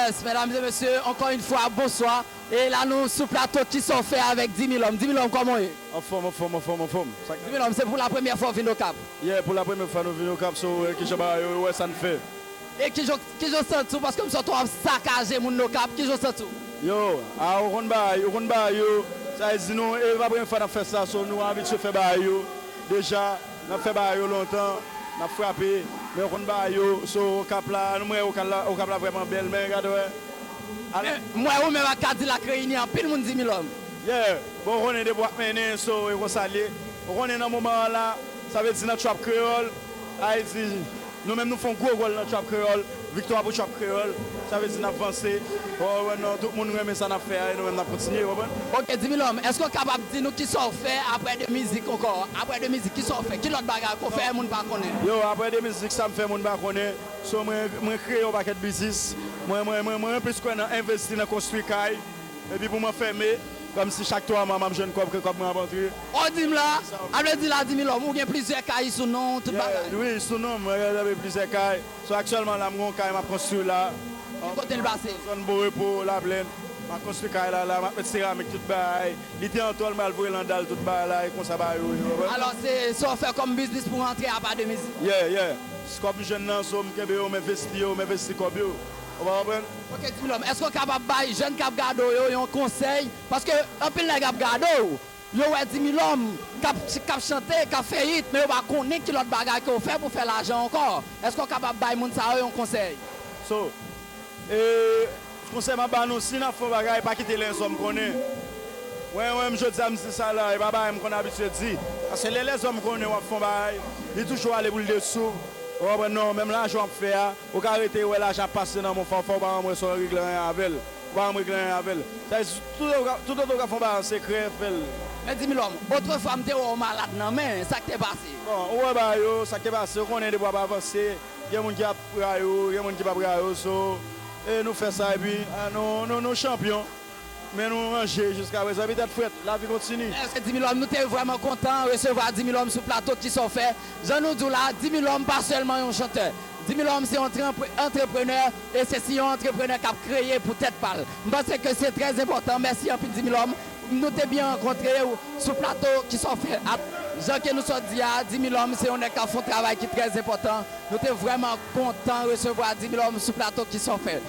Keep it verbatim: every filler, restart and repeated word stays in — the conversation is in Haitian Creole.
Yes, medam e mesye, ankò yon fwa, bonswa. E la nou sou plato Kisa w fè avèk Dimilòm. Dimilòm, kòman w ye? Anfòm, anfòm, anfòm, anfòm. Sa k- Dimilòm, se pou la premyè fwa w vin Okap? Yeah, pou la premyè fwa nou vin Okap, so, wè kijan bagay yo, wè sa n fè. E kijan kijan w santi w? Paske m santi w ap sakaje moun Okap. Kijan w santi w? Yo, a, ou konn bagay, ou konn bagay yo. Sa vle di nou, e pa premyè fwa n ap fè sa, so nou abitye fè bagay yo. Deja, n ap fè bagay yo lontan, n ap frape, men ou konn bagay yo, so Okap la, nou mwen Okap la, Okap la vrèman bèl, men gade wè. Ale. M wè ou menm ak Kadilak reyini anpil moun Dimilòm. Yeah, bon, ou konnen depi w ap mennen, so e konsa l ye. Ou konnen nan moman an la, sa vle di nan trap kreyòl, sa vle di nou menm nou fè yon gwo gòl nan trap kreyòl, viktwa pou trap kreyòl, sa vle di n ap vanse. Ou konprann non, tout moun renmen sa n ap fè a, e nou menm n ap kontinye, ou konprann? Ok, Dimilòm, èske w kapab di nou kisa w fè apre de mizik ankò? Apre de mizik, kisa w fè? Ki lòt bagay ke w fè moun pa konnen? Yo, apre de mizik, sa m fè moun pa konnen. So, mwen, mwen kreye yon pakèt biznis. Mwen, mwen, mwen, mwen plis kwè nan envesti nan konstwi kay. Epi pou mwen fèmen, kòmsi chak twa mwa m ap jwenn kòb ke kòb mwen ap antre. O, di m la, a vle di la, Dimilòm, ou gen plizyè kay sou non w, tout bagay. Wi, sou non m, mwen gen plizyè kay. So, aktyèlman la, m gen yon kay m ap konstwi la. Ki kote l pase? Zòn Bon Repo, Laplèn. M ap konstwi kay la, la, m ap met seramik, tout bagay. Li te an tòl, m pral voye l an dal, tout bagay la, e konsa bagay yo ye, ou konprann? Alò, se sa w fè kòm biznis pou rantre apa de mizik? Yeah, yeah. Kòb m jwenn nan, so m kenbe yo, m envesti yo, m envesti kòb yo. Ou pa konprann? Ok, Dimilòm, èske w kapab bay jèn k ap gade w yo yon konsèy? Paske anpil nèg ap gade w, yo wè Dimilòm k ap, k ap chante, k ap fè hit, men yo pa konnen ki lòt bagay ke w fè pou fè lajan ankò. Èske w kapab bay moun sa yo yon konsèy? So, e, konsèy m ap ba nou, si n ap fè yon bagay, pa kite lèzòm konnen. Mwen, mwen menm jodi a, m di sa la, e pa bagay m konn abitye di. Paske lè lèzòm konnen w ap fè yon bagay, li toujou ale pou l desi w. Ou konprann non, menm lajan w ap fè a, ou ka rete wè lajan ap pase nan men w, fò, fò w pa janm wè si w regle anyen avè l. Ou pa janm regle anyen avè l. Sa vle di, toutotan w ka fè yon bagay an sekrè, fè l. Men Dimilòm, otrefwa m te wè w malad nan men, sa k te pase? Bon, ou wè bagay yo, sa k te pase, ou konnen depi w ap avanse, gen moun ki ap rayi w, gen moun ki p ap rayi w, so, e nou fè sa, epi, a, nou, nou, nou chanpyon, men nou ranje jiskaprezan, epi tèt frèt, lavi kontinye. Mèsi Dimilòm, nou te vrèman kontan resevwa Dimilòm sou plato Kisa w fè. Jan nou di w la, Dimilòm pa sèlman yon chantè. Dimilòm se yon antrepre-, antreprenè, e se si yon antreprenè k ap kreye pou tèt pa l. M panse ke se trè enpòtan. Mèsi anpil Dimilòm. Nou te byen rankontre w sou plato Kisa w fè a. Jan ke nou sot di a, Dimilòm se yon nèg k ap fè yon travay ki trè enpòtan. Nou te vrèman kontan resevwa Dimilòm sou plato Kisa w fè.